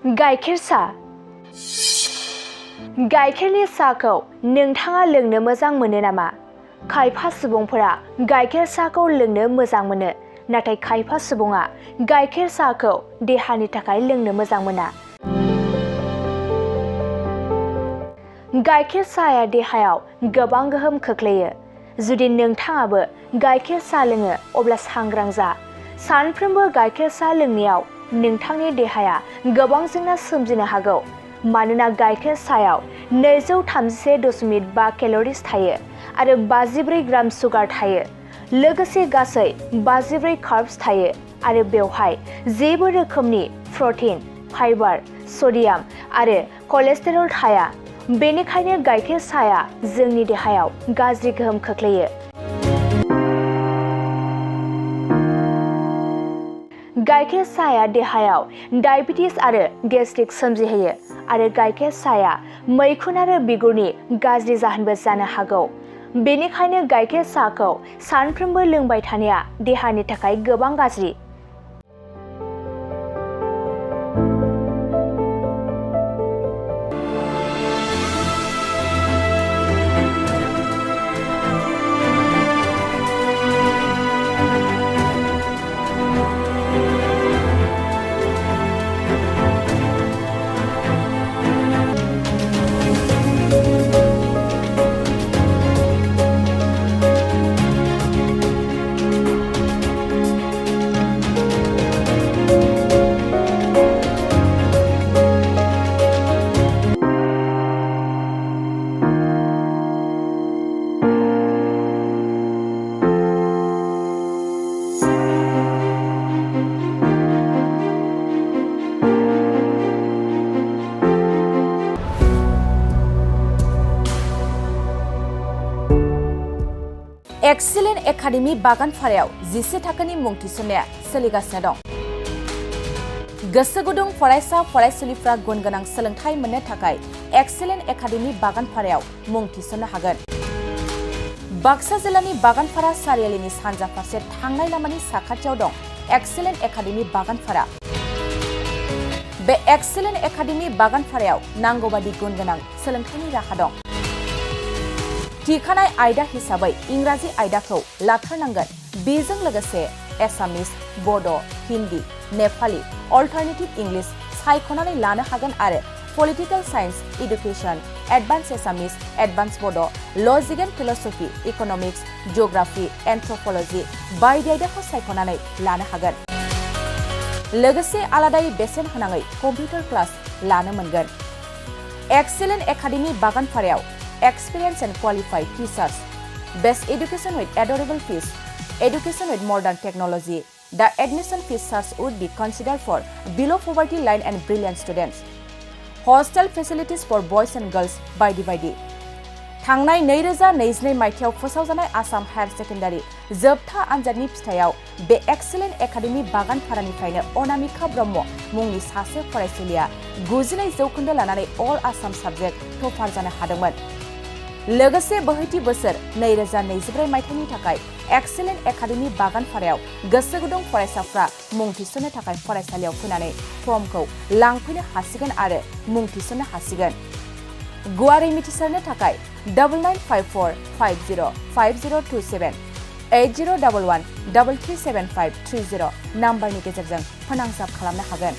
गाइखेर सा गाइखेरनि साखौ नोंथाङा लोंनो मोजां मोनो नामा? खायफा सुबुंफोरा गाइखेर साखौ लोंनो मोजां मोनो, नाथाय खायफा सुबुङा गाइखेर साखौ देहानि थाखाय लोंनो मोजां मोना। गाइखेर साया देहायाव गोबां गोहोम खोख्लैयो। जुदि नोंथाङाबो गाइखेर सा लोङो अब्ला सांग्रां जा। सानफ्रोमबो गाइखेर सा लोंनायाव नोंथांनि देहाया गोबां जेंना सोमजिनो हागौ, मानोना गाइखेर सायाव 231.5 केल'रिज थायो आरो 54 ग्राम सुगार थायो। लोगोसे गासै 54 कार्ब्स थायो आरो बेवहाय जेबो रोखोमनि प्रटिन, फाइबार, सडियाम आरो कलेस्टेरल थाया। बेनिखायनो गाइखेर साया जोंनि देहायाव गाज्रि गोहोम खोख्लैयो। गाइखेर साया देहायाव डायबिटिस आरो गेस्ट्रिक सोमजिहोयो आरो गाइखेर साया मैखुन आरो बिगुरनि गाज्रि जाहोनबो जानो हागौ। बेनिखायनो गाइखेर साखौ सानफ्रोमबो लोंबाय थानाया देहानि थाखाय गोबां गाज्रि। एक्सेलेन्ट एकाडेमि बागानपारायाव 11 थाखोनि मुं थिसननाया सोलिगासिनो दं। गोसो गुदुं फरायसा फरायसुलिफ्रा गुन गोनां सोलोंथाइ मोननो थाखाय एक्सेलेन्ट एकाडेमि बागानपारायाव मुं थिसननो हागोन। बाक्सा जिल्लानि बागानपारा सारियालिनि सानजा फारसे थांनाय लामानि साखाथियाव दं एक्सेलेन्ट एकाडेमि बागानपारा। बे एक्सेलेन्ट एकाडेमि बागानपारायाव नांगौबादि गुन गोनां सोलोंथाइनि राहा दं। थिखानाय आयदा हिसाबै इंराजि आयदाखौ लाथारनांगोन। बेजों लोगोसे एसामिस, बड', हिन्दी, नेपाली, अल्टारनेटिभ इंलिश सायख'नानै लानो हागोन आरो पलिटिकेल साइन्स, इडुकेसन, एडभान्स एसामिस, एडभान्स बड', लजिक एन्ड फिलसफि, इक'नमिक्स, जिअ'ग्राफि, एन्थ्रपलजि बायदि आयदाखौ सायख'नानै लानो हागोन। लोगोसे आलादायै बेसेन होनाङै कम्पिउटार क्लास लानो मोनगोन। एक्सेलेन्ट एकाडेमि बागानपारायाव Experience and qualified teachers, best education with adorable fees, education with modern technology. The admission fees would be considered for below poverty line and brilliant students. Hostel facilities for boys and girls बायदि। थांनाय 2022 मायथाइयाव फोसावजानाय Assam higher secondary जोबथा आनजादनि फिथायाव बे excellent academy बागानपारानिफ्रायनो Anamika Brahma मुंनि सासे फरायसुलिया 92% लानानै अल आसाम साबजेक्ट टपार जानो हादोंमोन। लोगोसे बोहैथि बोसोर 2024 मायथाइनि थाखाय एक्सेलेन्ट एकाडेमि बागानपारायाव गोसो गुदुं फरायसाफ्रा मुं थिसननो थाखाय फरायसालियाव फैनानै फर्मखौ लांफैनो हासिगोन आरो मुं थिसननो हासिगोन। गुवारै मिथिसारनो थाखाय 9954505027 8011337530 नाम्बारनि गेजेरजों फोनांजाब खालामनो हागोन।